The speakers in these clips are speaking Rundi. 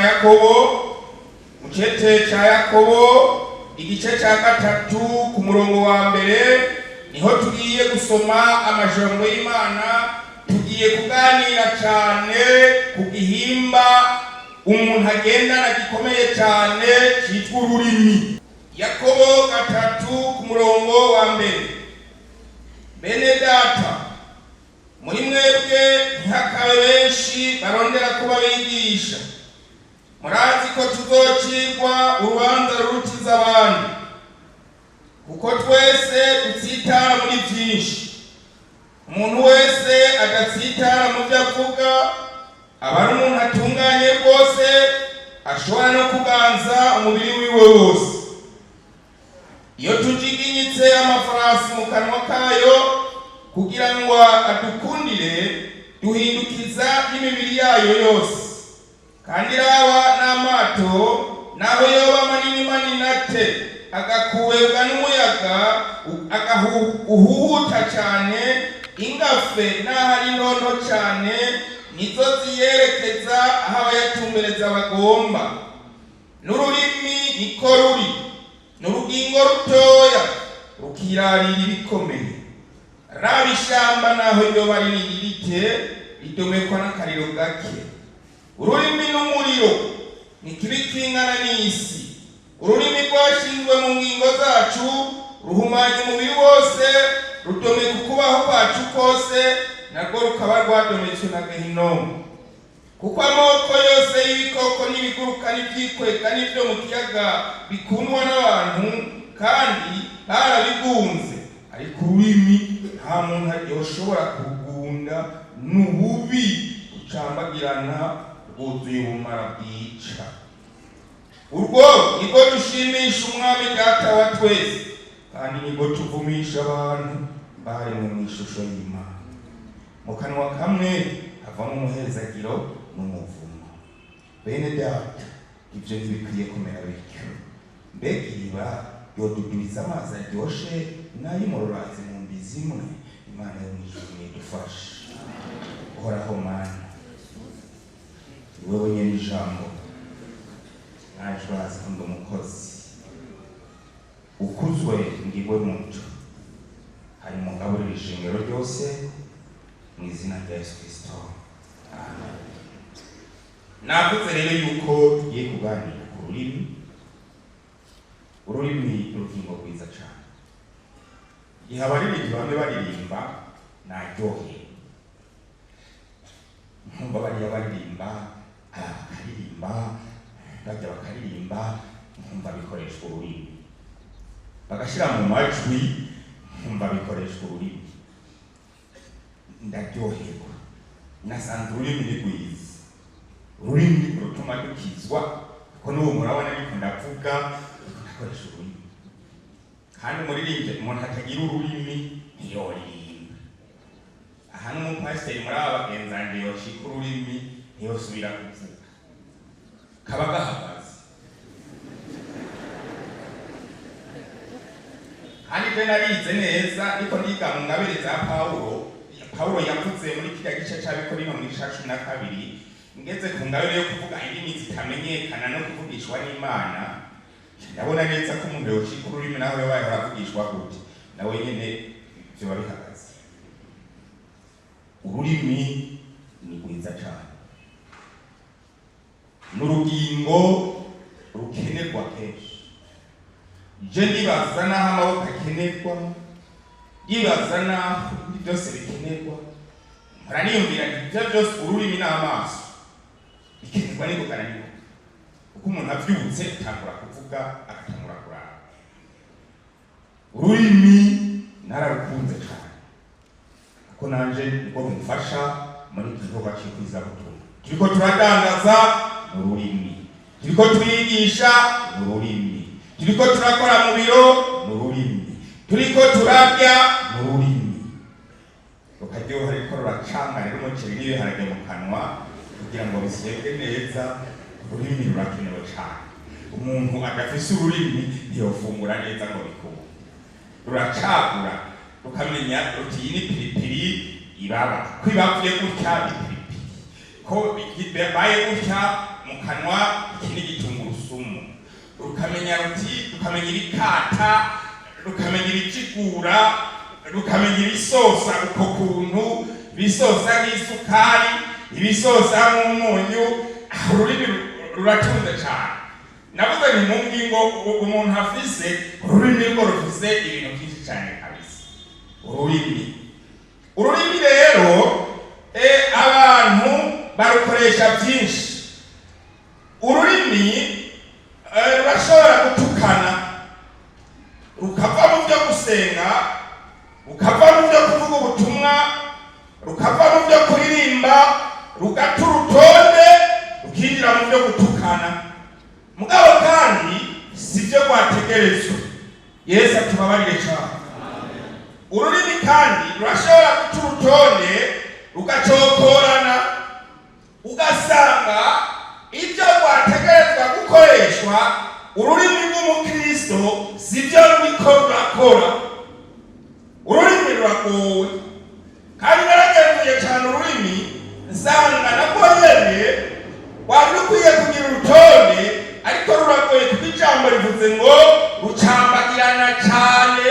Yakobo, mu cete ca Yakobo igice ca 3 ku murongo wa 1, niho tugiye gusoma amajambo y'Imana. Tugiye kuganira cyane ku gihimba umuntu agendana gikomeye cyane cyitwa ururimi. Yakobo 3 ku murongo wa 1: Bene data, muri mwebwe ntihakabe benshi barondera kuba bigisha, murazi ko tuzocirwa urubanza rurutiza abandi, kuko twese dutsitara muri byinshi. Umuntu wese adatsitara mu byo avuga aba ari umuntu atunganye rwose, ashobora no kuganza umubiri wiwe wose. Iyo tujiginyitse amafarasi mu kanwa kayo kugira ngo adukundire, duhindukiza n'imibiri yayo yose. Kandi raba n'amato, naho yoba manini manini ate, agakuwebwa n'umuyaga uhuhuta cyane, ingafe n'aho ari ntonto cyane nizo ziyerekeza aho abayatumbereza bagomba. N'ururimi niko ruri, ni urugingo rutoya rukirarira ibikomeye. Raba ishamba, naho ryoba rinini rite, ridomekwa n'akariro gake. Ururimi n'umuriro, ni kibi kingana n'isi. Ururimi rwashinzwe mu ngingo zacu, ruhumanya umubiri wose, rudomeka ukubaho kwacu kose, narwo rukaba rwadometswe na Gehinomu. Kuko amoko yose y'ibikoko n'ibiguruka n'ibyikwega n'ibyo mu kiyaga bikundwa n'abantu, kandi barabigunze, ariko ururimi nta muntu yoshobora kurugunda, ni ububi bucambagirana, rwuzuye ubumara bwica. Urwo niko dushimisha Umwami Data wa twese, kandi niko tuvumisha abantu baremwe mu ishusho y'Imana. Mu kanwa kamwe havamo umuhezagiro n'umuvumo. Bene data, ibyo ntibikwiye kumera bityo. Mbega iriba yodudubiza amazi aryoshe n'ay'umururazi mu mbizi imwe? Imana yo mu ijuru nidufashe. Uhoraho Mana, ni wowe nyene ijambo, naje urazi ko ndi umukozi ukuzwe, ngigwe muto hari mugaburira ishengero ryose, mu izina rya Yesu Kristo, amen. Navuze rero yuko tugiye kuganira ku rurimi. Ururimi ni urugingo rwiza cyane. Igihe abaririmbyi bamwe baririmba naryohewe, nkumva bariya baririmba, aba bakaririmba, bajya bakaririmba, nkumva bikoreshwa ururimi, bagashyira mu majwi, nkumva bikoreshwa ururimi, ndaryoherwa. Nasanze ururimi ni rwiza, ururimi rutuma dukizwa, kuko n'ubu murabona ariko ndavuga, ariko ndakoresha ururimi. Kandi umuririmbyi, umuntu atagira ururimi ntiyoririmba. Aha n'umupasiteri muri aba bagenzi banjye yocika ururimi ntiyosubira kuvuga, kaba gahagaze. Kandi je narize neza, ariko ndiga mu ngabire za Pawulo. Pawulo yavuze muri kirya gice c'Abikorino mu gice ca 12, ngeze ku ngabire yo kuvuga indimi zitamenyekana no kuvugishwa n'Imana, ndabona neza ko umuntu yocika ururimi naho yoba yahora avugishwa gute, nawe nyene vyoba bihagaze. Ururimi ni rwiza cane, n'urugingo rukenerwa kenshi. Je ndibaza n'aho amaboko akenerwa, ndibaza n'aho ibindi byose bikenerwa, mpora niyumvira nti ivyo byose, ururimi n'amaso bikenerwa n'ingoga na n'ingoga, kuko umuntu avyutse atangura kuvuga, agatangura kuraba. Ururimi nararukunze cane, kuko nanje niko rumfasha muri iki gikorwa c'ikwizabutumwa. Turiko turadandaza mu rurimi, turiko turigisha mu rurimi, turiko turakora mu biro mu rurimi, turiko turarya mu rurimi. Rukaryoha, ariko ruracanga rero umuceri n'ibiharage mu kanwa kugira ngo bisyebwe neza. Ururimi rurakenewe cane. Umuntu adafise ururimi ntiyofungura neza ngo bikunde. Ruracagura, rukamenya ruti iyi ni piripiri ibaba, ko ibapfuye gutya ni piripiri, ko bibaye gutya mu kanwa, iki ni igitungurusumu, rukamenya ruti, rukamenya ibikata, rukamenya ibijigura, rukamenya ibisosa uko kuntu, ibisosa nk'isukari, ibisosa nk'umunyu. Ururimi ruratunze cyane. Navuze nti mu ngingo umuntu afise ururimi rwo rufise ibintu byinshi cyane kabisa. Ururimi rero, abantu barukoresha byinshi. Ururimi rurashobora gutukana, rukava mu byo gusenga, rukava mu byo kuvuga ubutumwa, rukava mu byo kuririmba, rugata urutonde, rukinjira mu byo gutukana. Mugabo kandi si byo rwategerezwa. Yesu atubabarire cyane. Ururimi kandi rurashobora guca urutonde, rugacokorana, ugasanga ibyo rwategerezwa gukoreshwa ururimi rw'umukristo si byo ruriko rurakora. Ururimi ruragowe, kandi naragenzuye cyane ururimi, nsanga nabwo nyene wari rukwiye kugira urutonde, ariko ruragoye kuko ijambo rivuze ngo rucambagirana cyane.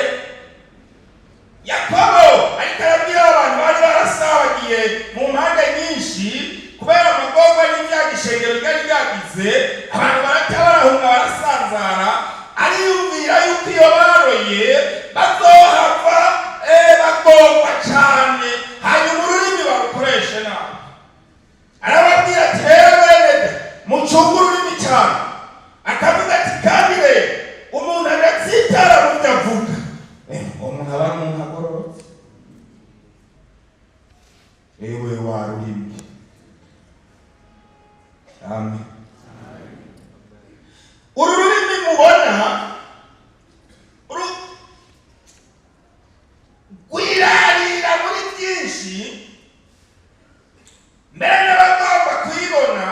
Yakobo ariko arabwira abantu bari barasabagiye mu mpande nyinshi kubera amagorwa n'ibyago ishengero ryari ryagize, abantu barata barahunga, barasanzara. Ariyumvira yuko iyo baroye bazohava bagorwa cyane, hanyuma ururimi barukoreshe nabi. Arababwira ati: "Rero bene da, mucunge ururimi cyane." Akavuga ati: "Kandi rero umuntu agatsitara mu byo avuga, uwo muntu aba ari umuntu agororotse." Ewe wa rurimi, amen. Uru rurimi mubona rwirarira muri byinshi, mbere n'abagomba kuyibona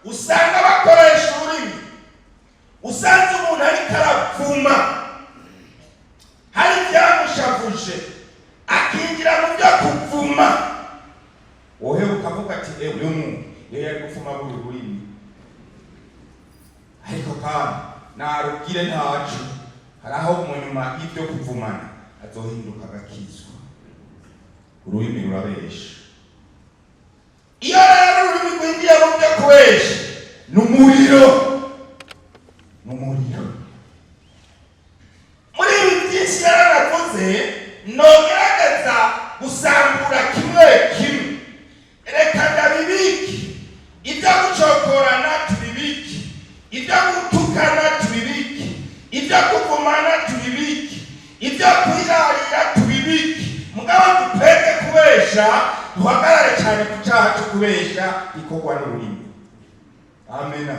usanga bakoresha ururimi. Usanze umuntu ariko aravuma, hari ibyamushavuje, akinjira mu byo kuvuma, wowe ukavuga ati: "Ewe, uyu muntu iyo yari gupfuma buri rurimi." Ariko kandi narubwire ntaco, hari aho mu nyuma y'ibyo kuvumana azohinduka agakizwa. Ururimi rurabesha. Iyo rero ururimi rwinjiye mu byo kubesha, ni umuriro, ni umuriro. Muri ibi byinshi yaranavuze, nogerageza gusambura kimwe kimwe. Reka ndabibike. Ibyo gucokorana tubibike, ibyo gutukana tubibike, ibyo kuvumana tubibike, ibyo kwirarira tubibike, mugabo dupege kubesha, duhagarare cyane ku cyaha cyo kubesha gikorwa n'ururimi. Amena.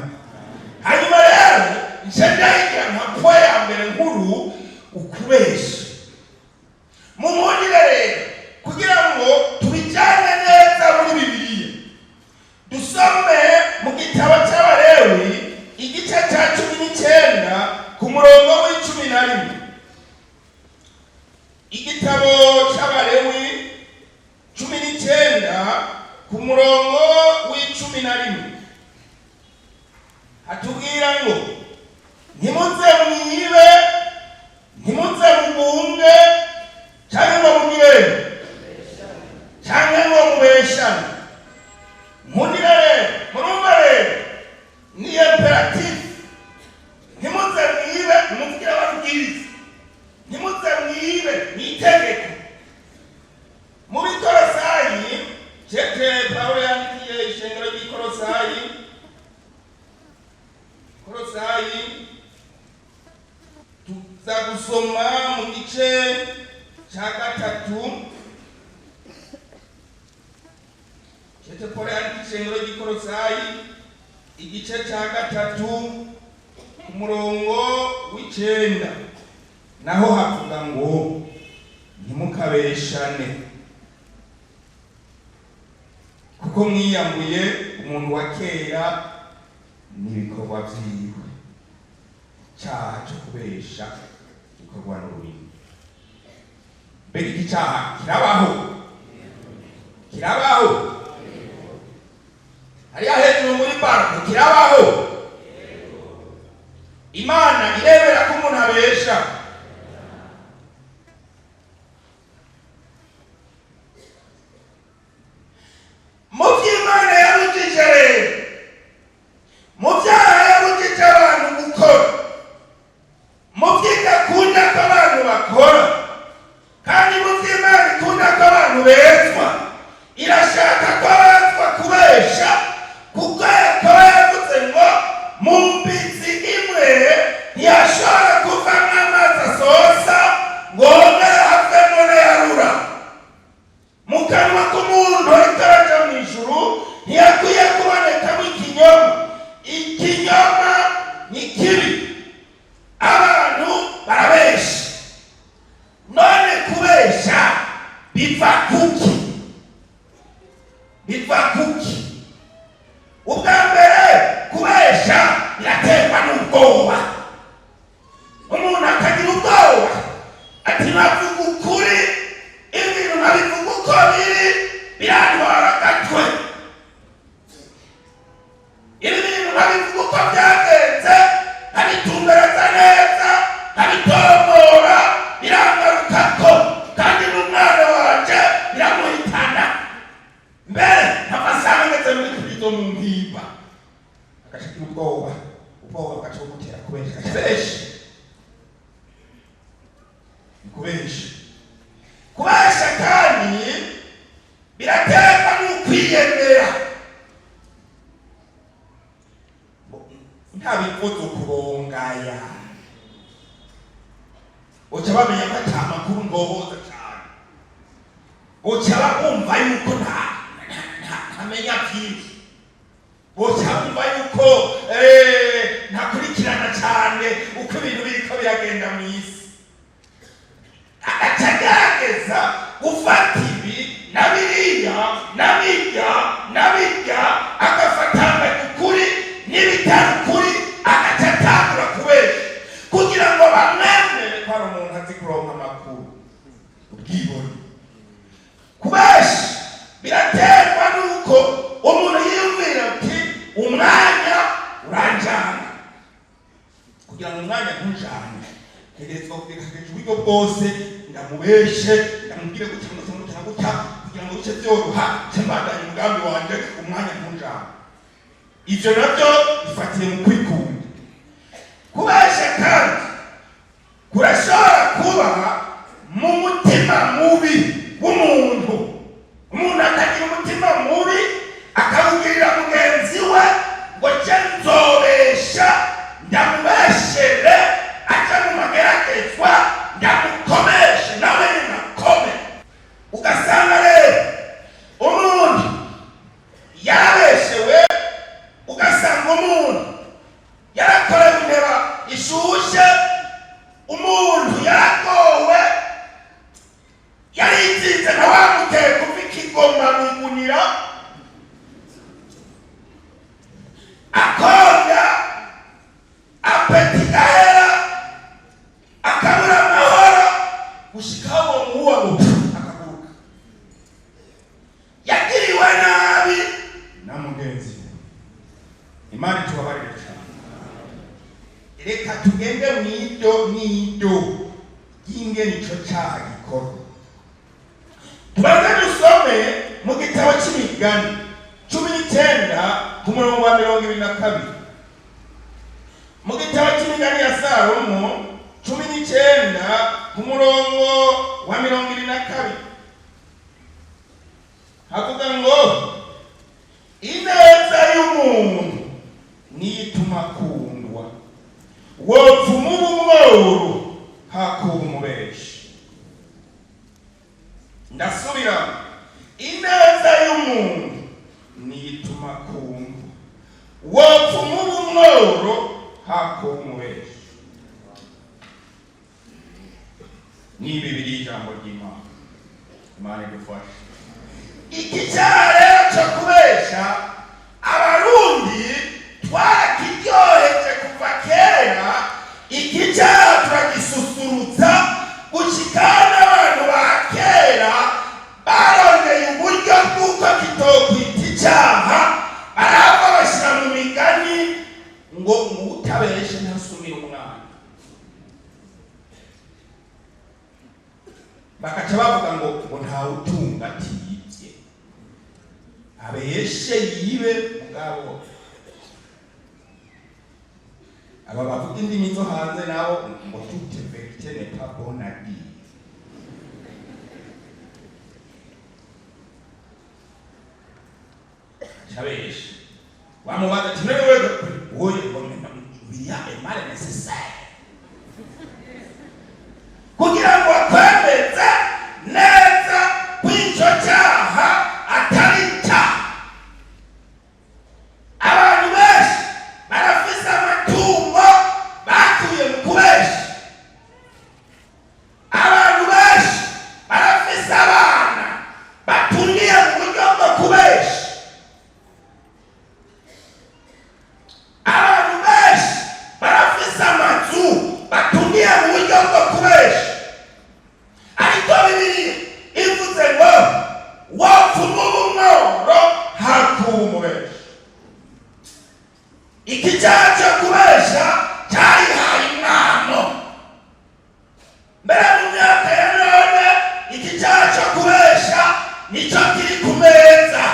Hanyuma rero nce ndayigira nka point ya mbere nkuru, ukubesha. Mumundire rero, kugira ngo tubijyane neza muri Bibiliya, dusome mu gitabo cy'Abalewi, igice cya 19, ku murongo wa 11. Igitabo cy'Abalewi 19, ku murongo wa 11, hatubwira ngo: "Ntimuze mwibe, ntimuze mugunge, cyangwa ngo mugire, cyangwa ngo mubeshane." Nkundira rero, murumva rero ni impératif. Ntimuze mwibe, nimuvugire ababwiriza, ntimuze mwibe, ni itegeko. Mu Bikorosayi, cete Pawulo yandikiye ishengero ry'Ikorosayi, Korosayi, tuza gusoma mu gice cya 3. Cete Pawulo yandikiye ishengero ry'Ikorosayi, igice cya 3, ku murongo wa 9, naho havuga ngo: "Ntimukabeshane, kuko mwiyambuye umuntu wa kera n'ibikorwa vyiwe." Cyaha cyo kubesha gikorwa n'ururimi. Mbega iki cyaha kirabaho? Kirabaho. Hariya hejuru muri banki kirabaho? Imana irebera ko umuntu abesha? Mu by'Imana yabujije rero, mu byaha yabujije abantu gukora, mu by'idakunda ko abantu bakora, kandi mu by'Imana ikunda ko abantu bezwa, irashaka ko abazwa kubesha, kuko Yakobo yavuze ngo mu mbizi imwe ntiyashobora kuvamo amazi asosa ngo hongere havemo n'ayarura. Mu kanwa k'umuntu ariko araja mu ijuru ntiyakwiye kubonekamo ikinyoma. Ikinyoma ni kibi, abantu barabesha. None kubesha biva kuki? Biva kuki? Ubwa mbere, kubesha biraterwa n'ubwoba. Umuntu akagira ubwoba ati: "Navuga ukuri, ibintu nkabivuga uko biri, birantwara agatwe. Ibi bintu nkabivuga uko byagenze, nkabitumbereza neza, nkabitomora, birangarukako, kandi n'umwana wanje biramuhitana, mbere mpava asanga ngeze muri prison mu Mpimba." Agaca ubwoba, ubwoba bugaca bumutera kubesha, agaca besha. Ni kubesha. Kubesha kandi biraterwa n'ukwiyemera. Ntabivuze ukubongaya, uca bamenya ko ata makuru ngoboza cane, uca bumva yuko ntamenya vyinshi, uca bumva yuko ntakurikirana cane uko ibintu biriko biragenda mw'isi. Agaca agerageza gufata ibi na biriya na birya na birya, agafatanga ukuri n'ibitari ukuri, agaca atangura kubesha kugira ngo bamwemere ko ari umuntu azi kuronka amakuru. Ubwibone. Kubesha biraterwa n'uko umuntu yiyumvira ati: "Umwanya uranjana. Kugira ngo umwanya ntujane, ntegerezwa kugerageza uburyo bwose ndamubeshe, ndamubwire gutya, gutya, gutya, gutya, kugira ngo bice byoroha, nce mbandanya umugambi wanje, umwanya ntujane." Ivyo navyo bifatiye mu kwikunda. Kubesha kandi kurashobora kuba mu mutima mubi w'umuntu. Umuntu akagira umutima mubi, akawugirira mugenzi we ngo: "Je nzobesha, ndamubeshere aja mu mageragezwa, ndamukomeshe nawe ninakome." Ugasanga rero umuntu yarabeshewe, ugasanga umuntu yarakorewe inteba ishushe, umuntu yaragowe, yarizinze nka wa muteko uva ikigoma mu igunira, akonda, appétit igahera, akabura amahoro, gushikaho uwo muwa ngo akaguruka. Yagiriwe nabi na mugenzi we. Imana itubabarire cyane. Reka tugende mw'iryo n'iryo ry'ingene ico caha gikorwa. Tubanze dusome mu gitabo c'Imigani 19 ku murongo wa 22. Mu gitabo c'Imigani ya Salomo 19 ku murongo wa 22 havuga ngo: "Ineza y'umuntu niyo ituma akundwa, wopfuma uba umworu hakuba umubeshi." Ndasubira: ineza y'umuntu niyo ituma akundwa, wopfuma uba umworo hakuba umubeshi. Ni bibiri, ijambo ry'Imana. Imana idufashe. Iki cyaha rero cyo kubesha, Abarundi twarakiryoheje kuva kera. Iki cyaha turagisusurutsa gushika n'abantu ba kera barondeye uburyo bw'uko kitokwita icyaha. Baraba. Ngo utabeshe ntasumira umwana. Bakaca bavuga ngo ntawe utunga atibye, abeshe yibe. Mugabo aba bavuga indimi zo hanze nabo ngo toute vérité n'est pas bonne à dire. Cabeshe wamubaza ati: "None wewe wowe?" Ngo il y a un mal nécessaire kugira ngo akwemeze neza ko icyo cyaha atari icyaha. Abantu benshi barafise amatungo bakuye mu kubesha. Abantu benshi barafise abana batungiye mu buryo bwo kubesha. Abantu benshi barafise amazu batungiye mu buryo bwo kubesha. Ariko Bibiliya ivuze ngo wopfuma ubumworo hakuba umubeshi. Iki cyaha cyo kubesha cyarihaye impano. Mbere mu myaka ya none, iki cyaha cyo kubesha nicyo kiri ku meza.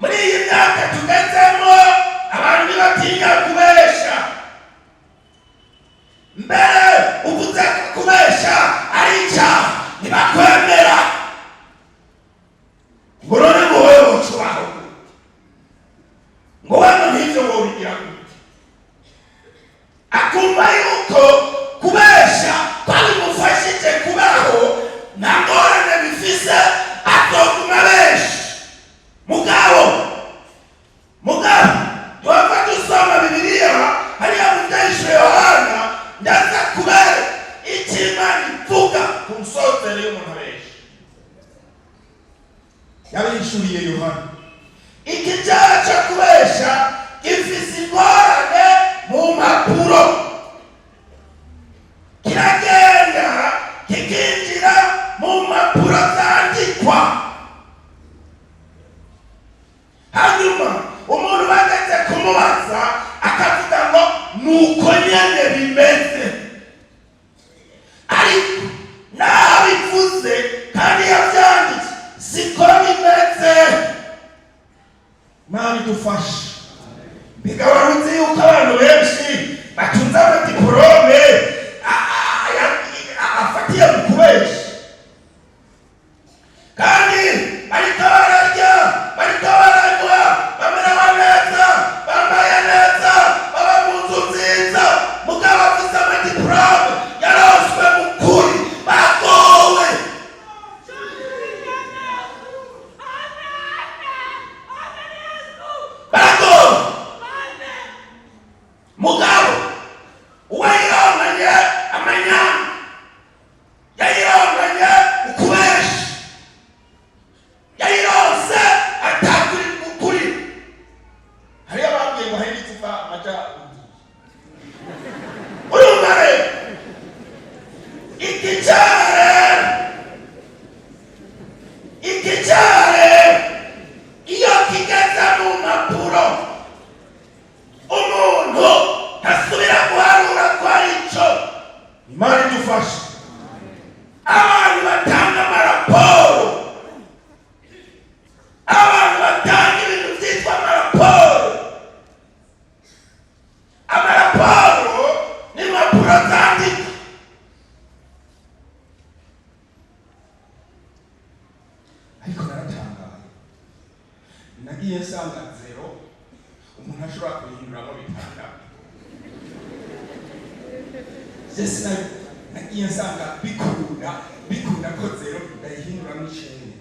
Muri iyi myaka tugezemo, abantu ntibatinya kubesha. Mbere uvuze ko kubesha ari icyaha, ntibakwemera, ngo none ngo wowe wocubaho gute? Ngo wano nk'ivyo wobigira gute? Akumva yuko kubesha ko bimufashije kubaho, nta ngorane bifise, azoguma abesha. Mugabo twava dusoma Bibiliya hariya mu Byahishuwe Yohana, ndaza kubera icyo Imana ivuga ku nsozere y'umuntu abesha. Yabihishuriye Yohana. Iki cyaha cyo kubesha gifise ingorane mu mpapuro, kiragenda kikinjira mu mpapuro zandikwa. Hanyuma umuntu bageze kumubaza akavuga ngo nuko nyene bimeze, ariko naho bivuze kandi yavyanditse, siko bimeze. Mana idufashe. Mbega wari uzi yuko abantu benshi batunze amadiporome afatiye mu kubesha, kandi bariko bararya, bariko baranywa, bamerewe neza, bambaye neza, baba mu nzu nziza, mugabo bafise amadiporome yaronswe mu kuri? Bagowe. Baragowe. Mugabo uwayironkanye amanyanga, yayironkanye ukubesha, yayironse atakuri ukuri. Hariyo ababwiye ngo hari n'iziva amaja. Urumva rero, iki cyaha rero, iki cyaha rero, iyo kigeze mu mpapuro, umuntu ntasubira guharura ko ari cyo. Imana idufashe. Abantu batanga amaraporo, abantu batanga ibintu byitwa amaraporo. Amaraporo ni impapuro zandikwa. Ariko naratangaye, nagiye nsanga zero umuntu ashobora kubihinduramo bitandatu. Je nagiye nsanga bikunda ko zero ndayihinduramo icenda.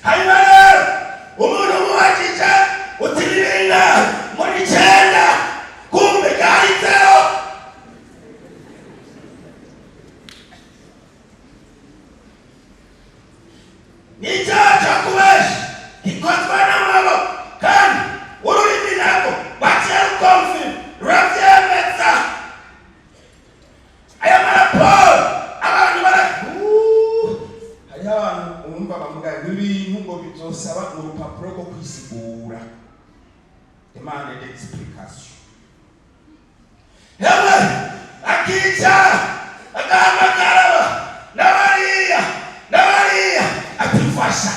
Hanyuma rero umuntu umubajije uti: "Ni bingahe?" Ngo ni icenda, kumbe ryari zero. Ni icyaha cyo kubesha gikozwe n'amaboko, kandi ururimi narwo rwaciye rukonfirma, ruravyemeza. Aya maraporo abantu bara hariho abantu. Abantu wumva bavuga ngo ibintu ngo bizosaba urupapuro rwo kwisigura, demande d'explication. Yewe, akicara agahamagara aba n'abariya n'abariya, ati: "Mfasha,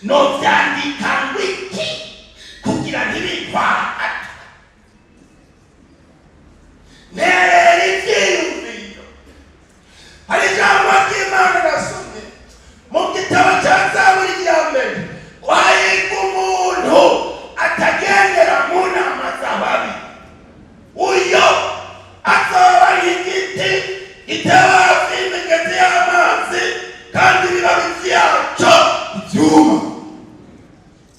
novyandika ngo iki kugira ntibintwara gato?" Nterera ivyiyumviro. Hari ijambo ry'Imana nasomye mu gitabo cya Zaburi rya mbere: "Wahirwa umuntu atagendera mu nama z'ababi, uyo azoba nk'igiti gitewe hafi y'imigezi y'amazi, kandi ibibabi vyaco ivyuma."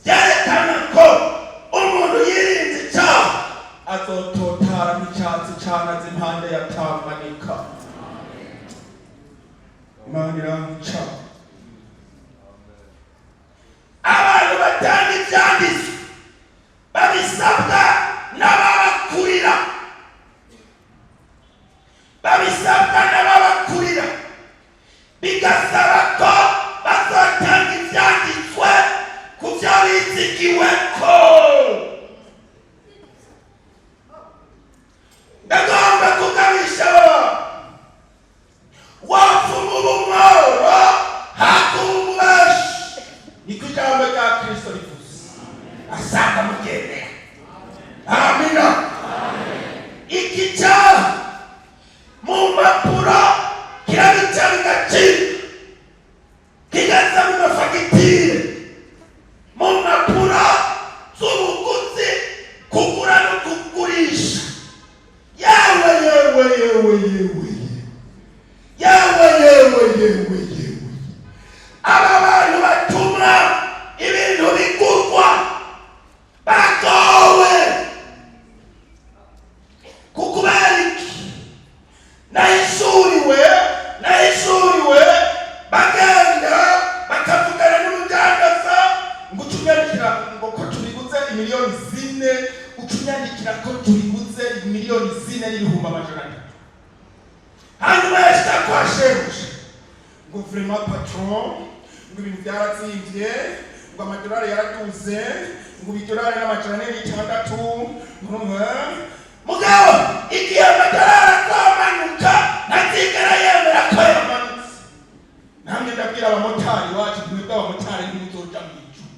Byerekana ko umuntu yirinze icaha azototara nk'icyatsi canaze impande ya Tanganyika. Imana iranca. Abantu batanga ivyanditswe babisabwa n'ababakurira, babisabwa n'ababakurira, bigasaba ko bazotanga ivyanditswe ku vyo bizigiweko. Ndagomba kugabisha abo wapfuma ubumworo hakumbashi, niko ijambo rya Kristo rivuze. Asanga mugendera. Amina. Iki cyaha mu mpapuro kirabica bigacika, kigaza mu mafagitire, mu mpapuro z'ubuguzi, kugura no kugurisha. Yewe, yewe, yewe, yewe, yewe, yewe, yewe, yewe, aba bantu batuma ibintu bigurwa baragowe. Kukubera iki? Nahishuriwe, nahishuriwe bagenda bakavugana n'umudandaza ngo ucunyandikira ngo ko tubiguze imiliyoni 4, ucunyandikira ko tubiguze 4,300,000. Hanyuma yashika kwa shebuja ngo: "Vraiment patron," ngo, "ibintu byarazimvye," ngo, "amadolari yaraduze," ngo, "ibidolari n'406." Mugabo igihe amadolari azomanuka, ntazigera yemera ko yamanutse. Namwe ndabwira abamotari wacu, mwebwe abamotari ntimuzoja mw'ijuru.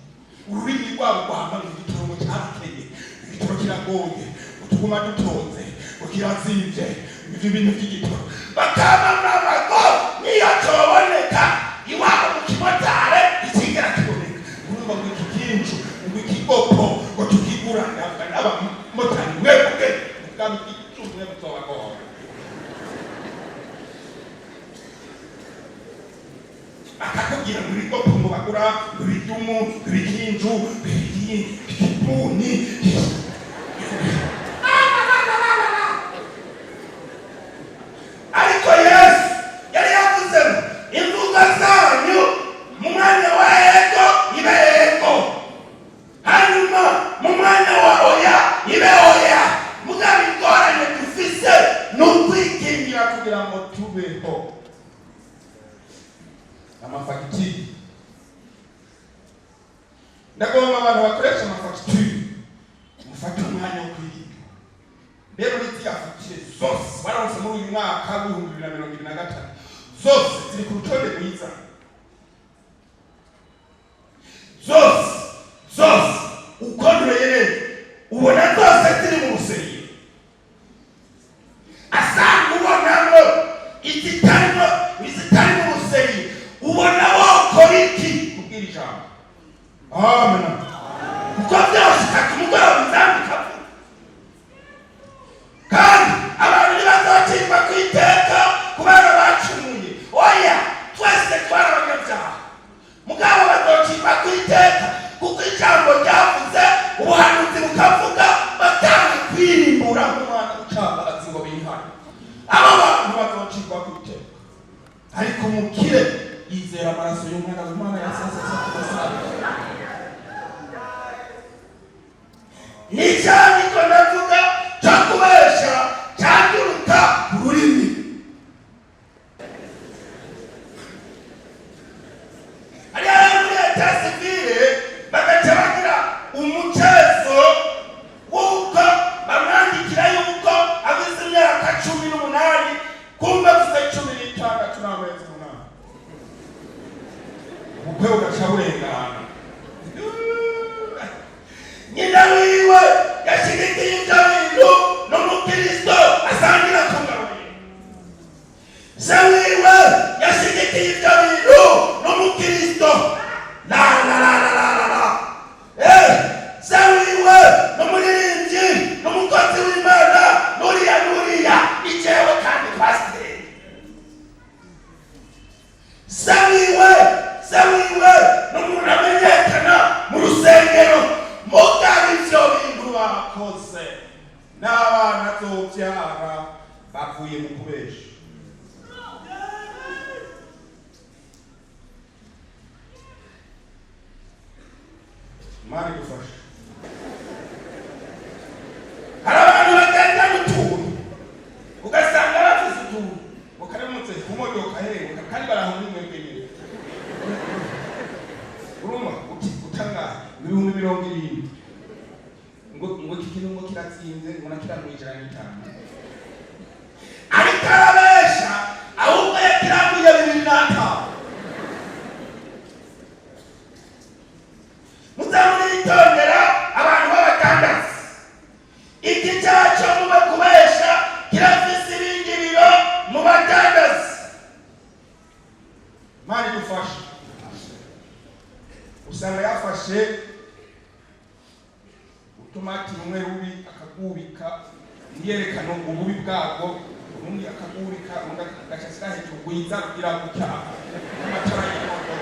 Ururimi rwabo rwama ngo igitoro ngo cyarakeye, igitoro kiragoye, ngo tuguma dutonze, ngo kirazimvye. Ivyo bintu vy'igitoro bakamamama ngo niyo coboneka iwabo mu kimotare ikigera kiboneka. Urumva ngo iki kinju, ngo ikigopo, ngo tukigura. Ndavuga n'abamotari, mwebwe ubwami bw'ijuru mwe buzobagora. Akakubwira ngo ibigopo ngo bagura, ngo ibidumu, ngo ibikinju, ngo ikibuni. Ariko Yesu yari yavuze ngo imvugo zanyu mu mwanya wa ego ibe ego, hanyuma mu mwanya wa oya ibe oya. Mugabo ingorane dufise ni ukwikingira kugira ngo tubeho. Amafagitire, ndagomba abantu bakoresha amafagitire mufate umwanya wo kwirinda. Mbere muri ziriya fagitire zose waronse muri uyu mwaka w'2023, zose ziri ku rutonde rwiza? Zose, zose ukontoreye neza, ubona zose ziri mu rusengero? Asanga ubonamo izitarimo, izitari mu rusengero, ubona wokora iki kubwira ijambo? Amen. Kuko byose ku mugoroba inzambi ikavuga, kandi abantu ntibazocirwa ku iteka kubera bacumuye. Oya, twese twari abanyabyaha. Mugabo bazocirwa ku iteka kuko ijambo ryavuze, ubuhanuzi bukavuga, batanga kwirimbura nk'umwana ucambazi ngo bihane. Abo bantu bazocirwa ku iteka, ariko umukire yizera amaraso y'umwana w'Imana yasesetse ku musaraba. N'icyandiko ndavuga cyo kubesha cyanduruka ku rurimi. état civil bagaca bagira umucezo w'uko bamwandikira yuko afise imyaka 18, kumbe afise 16 n'amezi 8. Ubukwe bugaca burengana. Nyina wiwe yashigikiye ivyo bintu, n'umukristo asangira kungaburira. Se wiwe yashigikiye ivyo bintu, n'umukristo. La la la la la la la. Se wiwe n'umuririmbyi, n'umukozi w'Imana, n'uriya n'uriya, ni jewe kandi pasiteri. Se wiwe n'umuntu amenyekana mu rusengero. Mugabo ivyo bintu bakoze, n'abana azovyara bavuye mu kubesha. Imana idufashe. Hari abantu bagenda n'utuntu, ugasanga bafise utuntu ngo karamutse ku modoka hewe, kandi barahura imwebwe nyene. Urumva uti utanga 70,000, ngo iki kintu ngo kiratsinze, ngo nakira mu 105, ariko arabesha, ahubwo yakiranguye 2005. Muzamuritondera abantu b'abadandazi. Iki cyaco mube kubesha kirafise ibinjiriro mu badandazi. Imana idufashe. Usanga yafashe utumati rumwe rubi akagubika, ntiyerekana ububi bwabwo, urundi akagubika, urundi agaca ashyira hejuru rwiza rugira gutya n'amatara y'imodoka.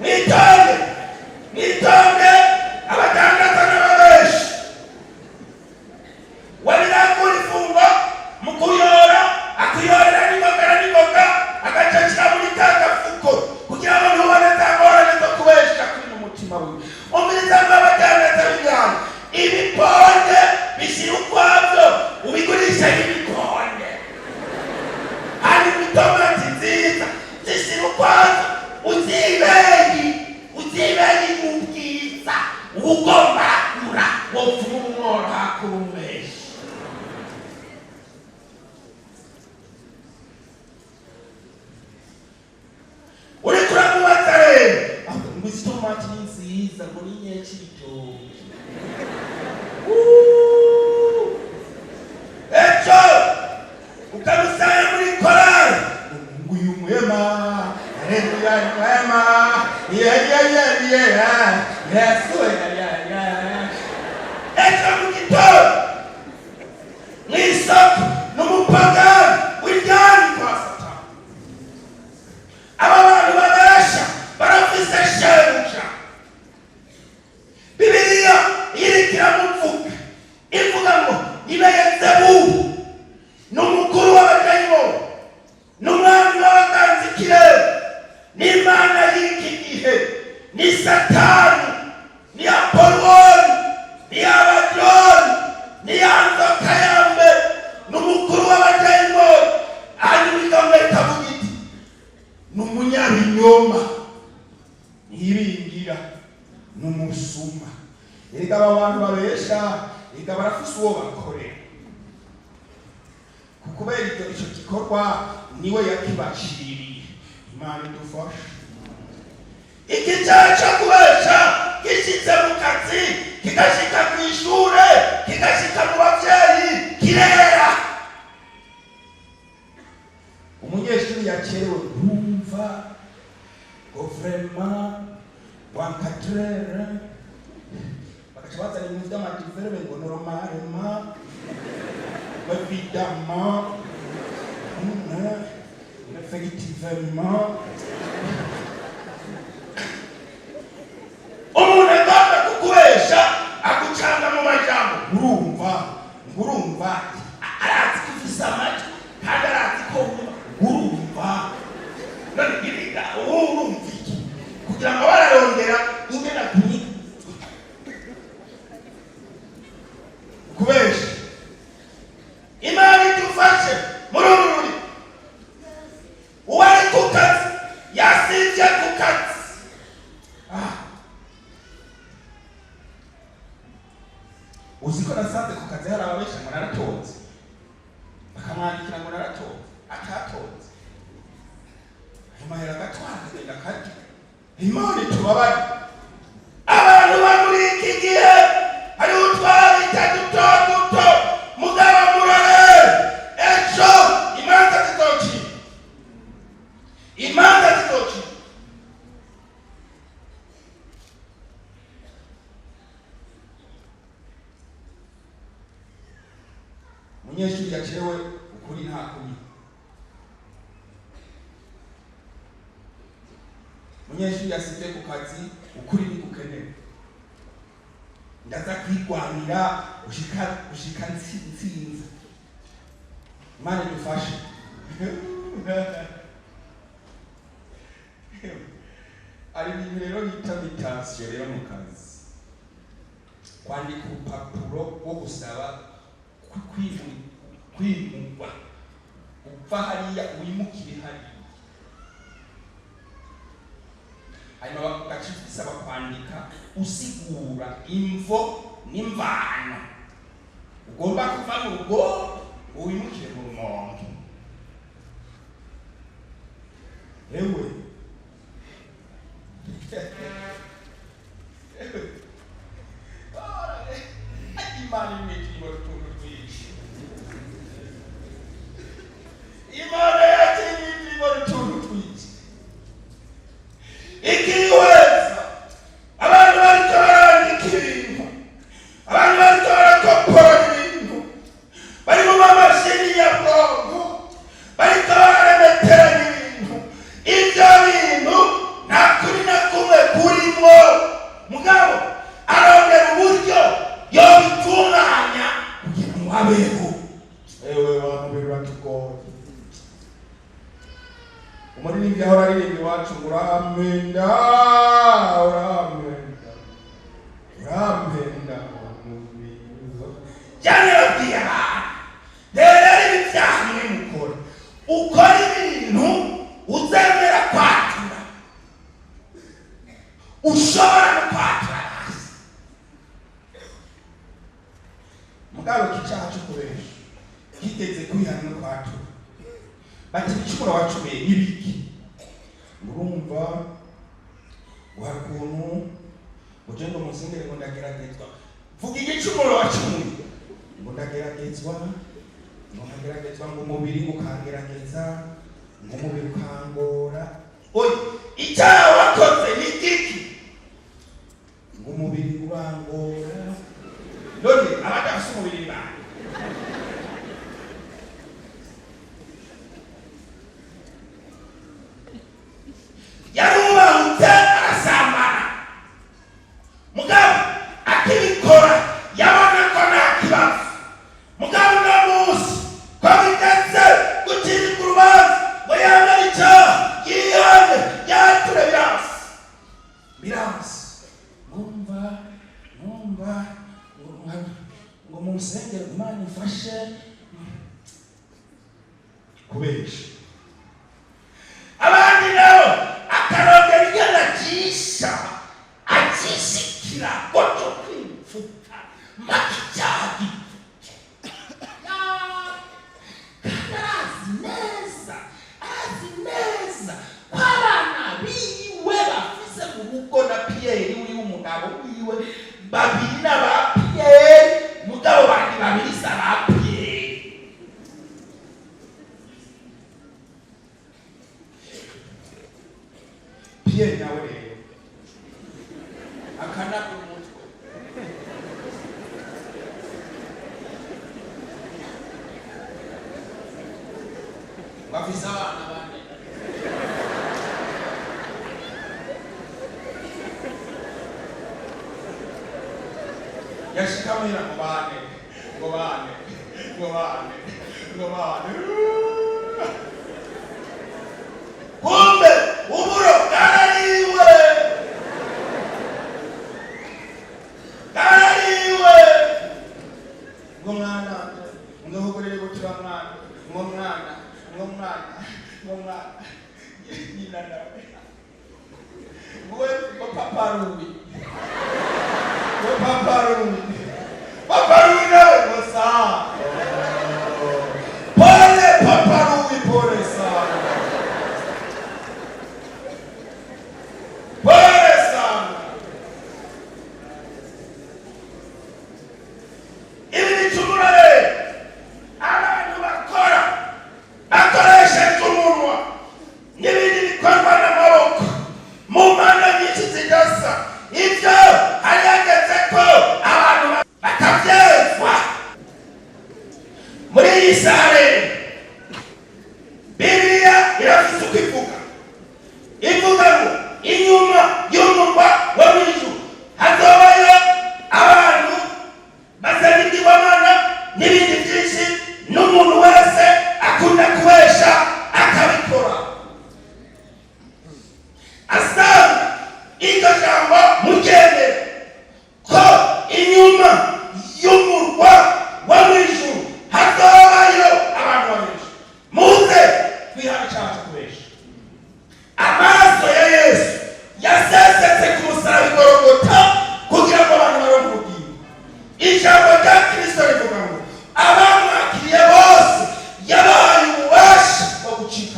Mwitonde, mwitonde abadandaza n'ababeshi. Wabirangura ifungo mu kuyora, akuyorera n'ingoga na n'ingoga, agaca ashyira muri ka gafuko kugira ngo ntubone za ngorane zo kubesha kuri mu mutima wiwe. Umviriza ngo abadandaza b'imyanda, ibiponde bishyira ukwabyo, ubigurisha nk'ibiponde. Hari imitomati nziza, zishyira ukwazo, uzibeyi uzibeyi ubwiza ugomba kugura, wopfuma umworoha kurumesha. Uriko uramubaza rero ngo izi tomati ni nziza, ngo ni nyecibitoki. Ejo ukamusanga muri korali ngo uyu mwema, haleluya, mwema, ye ye ye ye, Yesu ye ye ye. Ejo mu gitondo mw'isoko n'umupagani w'iryani kwa Satani. Aba bantu babesha barafise shebuja. Bibiliya iriko iramuvuga, ivuga ngo ni Beelzebuli, ni umukuru w'abadayimoni, ni umwami w'abaganza ikirere, n'imana y'iki gihe, ni Satani, ni Apoloni, ni Abadoni, ni ya nzoka ya mbere, ni umukuru w'abadayimoni. Hanyuma ikongera ikavuga iti ni umunyabinyoma, ntibingira, ni umusuma. Erega aba bantu babesha, erega barafise uwo bakorera, kubera icyo gikorwa niwe yakibaciriye. Imana idufashe. Iki cyaha cyo kubesha gishyitse mu kazi, kigashika ku ishure, kigashika mu babyeyi, kirera. Umunyeshuri yakerewe, ntumva ngo vraiment encadreur, bagaca bazana ibintu vy'amadiverbe ngo normalement, évidemment, effectivement. Umuntu agomba kukubesha agucanga mu majambo, urumva ngo urumva, arazi ko ufise amatwi kandi arazi ko wumva. Urumva none iriga, urumva iki? Kugira ngo bararondera ingene akunyiga kubesha. Imana idufashe muri uru ruri. Atatonze ayo mahera, agatwara, akagenda akarya. Imana itubabare. Abantu ba muri iki gihe hariho utwabita duto duto, mugabo murore ejo imanza zizocika, imanza zizocika. Umunyeshuri yacerewe, ukuri nta kuri. Umunyeshuri yasize ku kazi, ukuri ntigukenewe. Ndaza kwigwanira gushika nsinze. Imana idufashe. Hari ibintu rero bita mutation rero mu kazi, kwandika urupapuro rwo gusaba kwimurwa, upfa hariya wimukire hariya, hanyuma ugaca bisaba kwandika usigura imvo n'imvano ugomba kuva mu rugo ngo wimukire mu Rumonge. Ewe, ewe, Imana imwe utuntu twinshi. Imana yacu irimo utuntu twinshi. Ikihweza abantu bariko barandika ibintu, abantu bariko barakopora ibintu, bari mu mamashini nyabwonko, bariko bararemeteranya ibintu. Ivyo bintu nta kuri na kumwe kurimwo, mugabo arondera uburyo yobitunganya kugira ngo abeho. Ewe bantu, biratugoye. Umuririmbyi ahora aririmba iwacu ngo urampenda, urampenda, urampenda. Cyane babwiye abantu rero, ibi byaha mwe mukora, ukora ibintu uzemera kwatura, ushobora no kwatura hasi. Mugabo icyaha cyo kubesha kigeze kwihana no kwatura, bati ibicumuro wacumuye n'ibiki? Ngo urumva ngo hari ukuntu ngo ngo musengere, ngo ndageragezwa. Vuga igicumuro wacumuye. Ngo ndageragezwa, ngo nkageragezwa, ngo umubiri ngo ukangerageza, ngo umubiri ukangora. Oya, icyaha wakoze ni igiki? Ngo umubiri urangora. None abadafise umubiri ni bande? Yarubahutse arasambana, mugabo akibikora yabona ko nta kibazo. Mugabo uno munsi ko bigeze gucirwa urubanza ngo yamare icyaha, yihane, yature, biranse, biranse. Ngumva numva ngo munsengere, Imana ifashe. Kubesha. Abandi nabo akarondera ingene acisha acishikira ngo cyo kwipfuka mpaka icyaha gipfuke. Kandi arazi neza, arazi neza ko abana biwe bafise mu rugo na Pierre wiwe, umugabo wiwe, babiri n'aba Pierre, mugabo bandi babiri si aba Pierre. Pierre nawe rero akanaga umutwe. Bafise abana bane. Yashika muhira ngo bane, ngo bane, ngo bane, ngo bane. Kumbe uburo bwarariwe, bwarariwe. Ngo mwana, ngo butura mwana, ngo mwana, ngo mwana, ngo mwana. Nyina nawe ngo ngo papa rubi, ngo papa rubi, papa rubi nawe ngo sa pole, papa rubi, pole sa.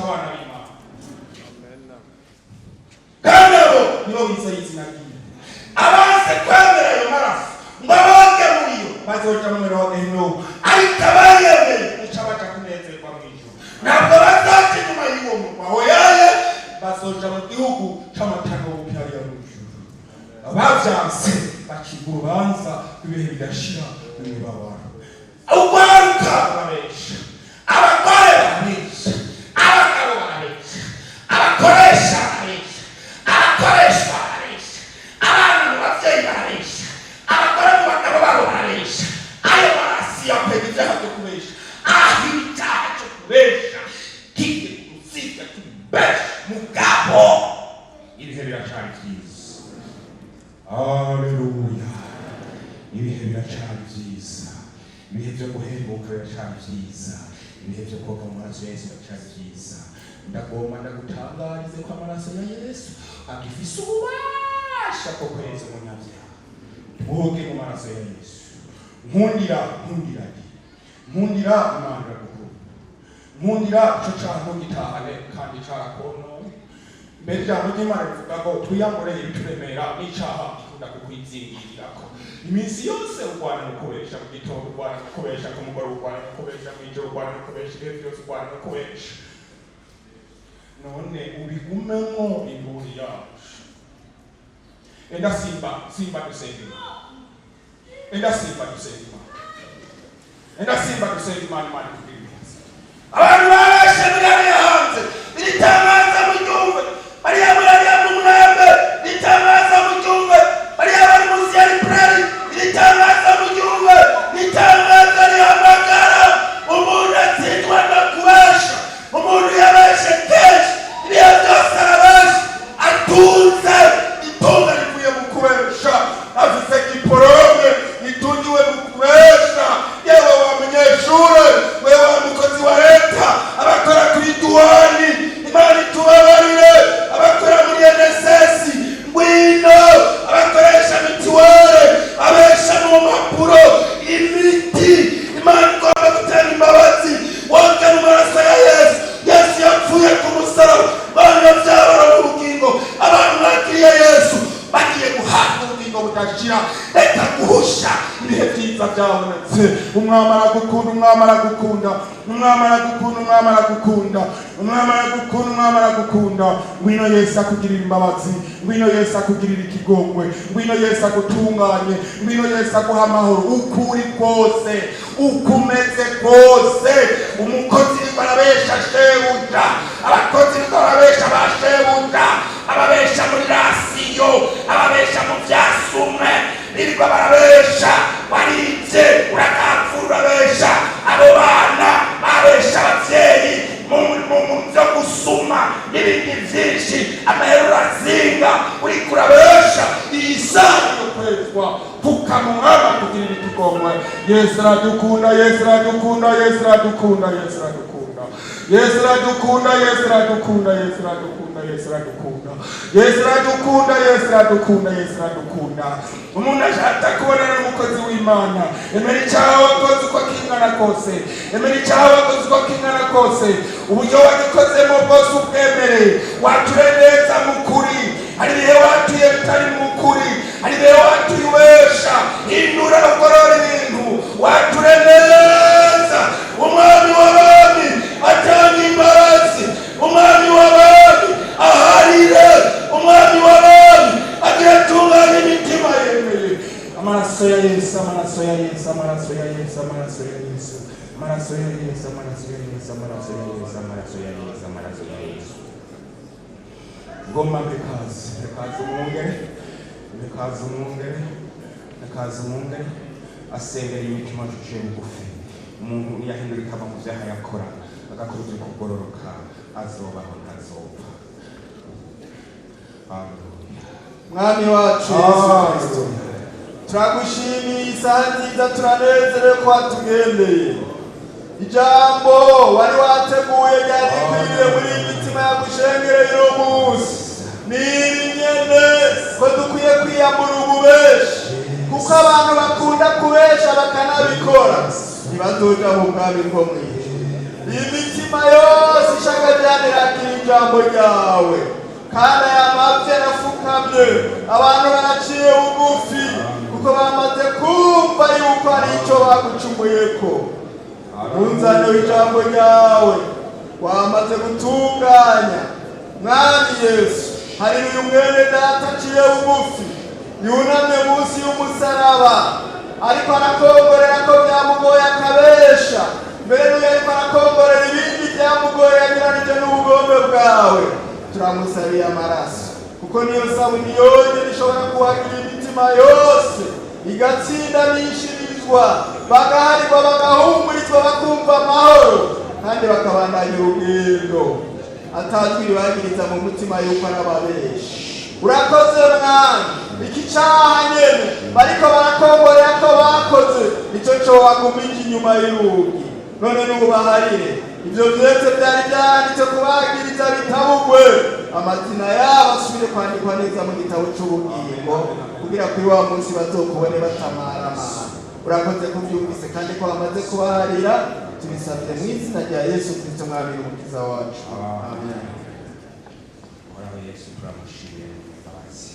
Abana b'Imana, kandi abo nibo bizeye izina ryiwe. Abanze kwemera ayo maraso ngo aboge muri yo bazoja mu muriro wa Gehinomu, ariko abayemeye uca baja kunezerwa mu ijuru. Ntabwo bazoja inyuma y'uwo murwa, oyaye, bazoja mu gihugu c'amata n'ubuki hariya mu ijuru. Abavyanse bacibwa urubanza rw'ibihe bidashira n'imibabaro. Urwaruka rurabesha, abagore barabesha, abagabo barabesha, abakoresha barabesha, abakoreshwa barabesha, abana mu babyeyi barabesha, abagore mu bagabo babo barabesha. Ayo marasi yakwega ibyaha byo kubesha. Aho icyaha cyo kubesha kigiye kugusiga turi benshi, mugabo ibihe biracari byiza. Haleluya! Ibihe biracari byiza, ibihe byo guhembuka biracari byiza, ibihe byo koga mu maraso ya Yesu biracari byiza. Ndagomba ndagutangarize ko amaraso ya Yesu agifise ububasha bwo kweza umunyabyaha. Twoge mu maraso ya Yesu. Nkundira, nkundira di, nkundira, Imana iragukunda. Nkundira, ico caha ntugitahane kandi carakononye. Mbere ijambo ry'Imana rivuga ngo twiyambure ibituremera n'icaha gikunda kukwizingirirako iminsi yose. Urwana no kubesha mu gitondo, urwana no kubesha ku mugoroba, urwana no kubesha mw'ijoro, urwana no kubesha ibihe byose, urwana no kubesha. None ubigumemo imburi yacu. Enda simba, simba dusenga Imana. Enda simba dusenga Imana. Enda simba dusenga Imana. Imana ikugirire neza. Abantu babeshe muri hariya hanze, iritangaza muryumve. Bariya muri hariya mu Mwembe, iritangaza muryumve. Bariya bari munsi ya library, iritangaza muryumve. Itangaza rihamagara umuntu atsindwa no kubesha. Umuntu yabeshe kenshi, ibihe byose arabesha, atunze itunga rivuye mu kubesha, afise diplôme itungiwe mu kubesha. Yewe wa munyeshure, wewe wa mukozi wa leta, abakora kuri duwani, Imana itubabarire, abakora muri NSS, ngwino, abakoresha mituweli, abesha mu mpapuro, imiti, Imana igomba gutanga imbabazi. Woga mu maraso ya Yesu. Yesu yapfuye ku musaraba, bana byabara mu bugingo. Abantu bakiriye Yesu bagiye guhabwa ubugingo budashira. Reka guhusha ibihe byiza byabonetse. Umwami aragukunda, Umwami aragukunda, Umwami aragukunda, Umwami aragukunda, Umwami aragukunda, Umwami aragukunda. Ngwino Yesu akugirira imbabazi, ngwino Yesu akugirira ikigongwe, ngwino Yesu agutunganye, ngwino Yesu aguha amahoro. Uko uri kose, uko umeze kose, umukozi ariko arabesha shebuja, abakozi ariko barabesha ba shebuja, ababesha muri rasiyo, ababesha mu vyasumwe, birirwa barabesha. Waribye uragapfura, urabesha. Abo bana babesha abavyeyi mu byo gusuma n'ibindi vyinshi. Amahera urazinga, uriko urabesha. Iyi saha yo kwezwa, pfuka mu Mwami kugirira ikigongwe. Yesu aradukunda, Yesu aradukunda, Yesu aradukunda, Yesu aradukunda, Yesu aradukunda, Yesu aradukunda, Yesu aradukunda, Yesu aradukunda, Yesu aradukunda, Yesu aradukunda, Yesu aradukunda. Umuntu ashaka kubonana n'umukozi w'Imana, emera icyaha wakoze uko kingana kose, emera icyaha wakoze uko kingana kose, uburyo wagikozemo bwose ubwemere, wature neza mu kuri. Hari ibihe watuye bitari mu kuri, hari ibihe watuye ubesha. Hindura, ugorora ibintu, wature neza. Umwami w'abami atanga imbabazi, Umwami w'abami aharire, Umwami w'abami agira atunganya imitima yemeye. Amaraso ya Yesu, amaraso ya Yesu, amaraso ya Yesu, amaraso ya Yesu, amaraso ya Yesu, amaraso ya Yesu, amaraso ya Yesu, amaraso ya Yesu, amaraso ya Yesu. Ngoma mbekazi, mbekazi umwungere, mbekazi umwungere, mbekazi umwungere asengera imitima aciye bugufi. Umuntu yahindura ikava mu byaha yakora, agakora ibyo kugororoka, azobaho, ntazopfa. Haleluya! Mwami wacu Yesu Kristo, turagushimiye isaha nziza, turanezerewe ko watugendeye. Ijambo wari wateguye ryari rikwiriye muri iyi mitima yagushengereye uno munsi ni iri nyene, ko dukwiye kwiyambura ububeshi, kuko abantu bakunda kubesha bakanabikora ntibazoja mu bwami bwo mw'ijuru. Imitima yose ishakajyanira ijambo ryawe, kandi aya mavi arafukamye, abantu baraciye bugufi kuko bamaze kumva yuko hari icyo bagucumuyeko. Munzane w'ijambo ryawe wamaze gutunganya, Mwami Yesu, hari uyu mwene data aciye bugufi, yunamye munsi y'umusaraba, ariko arakongorera ko byamugoye, akabesha mbere n'uyu, ariko arakongorera ibindi byamugoye yanyuranije n'ubugombe bwawe. Turamusabiye amaraso, kuko niyo sabuni yonyine ishobora kuhagira imitima yose igatsindanishirizwa, bagaharirwa, bagahumurizwa, bakumva amahoro kandi bakabandanya urugendo atajwi ribagiriza mu mutima yuko ari ababeshi. Urakoze, Mwami. Iki caha nyene bariko barakongorera ko bakoze, ico co wagumije inyuma y'urugi. None nubaharire ivyo vyose vyari vyanditse kubagiriza, bitabugwe, amazina yabo asubire kwandikwa neza mu gitabo c'ubugingo, kugira kuri wa munsi bazokubone batamaramara. Urakoze kuvyumvise kandi ko bamaze kubaharira. Tubisabye mu izina rya Yesu Kristo, Mwami n'Umukiza wacu, amen. Uhoraho Yesu, turamushimiye imbabazi.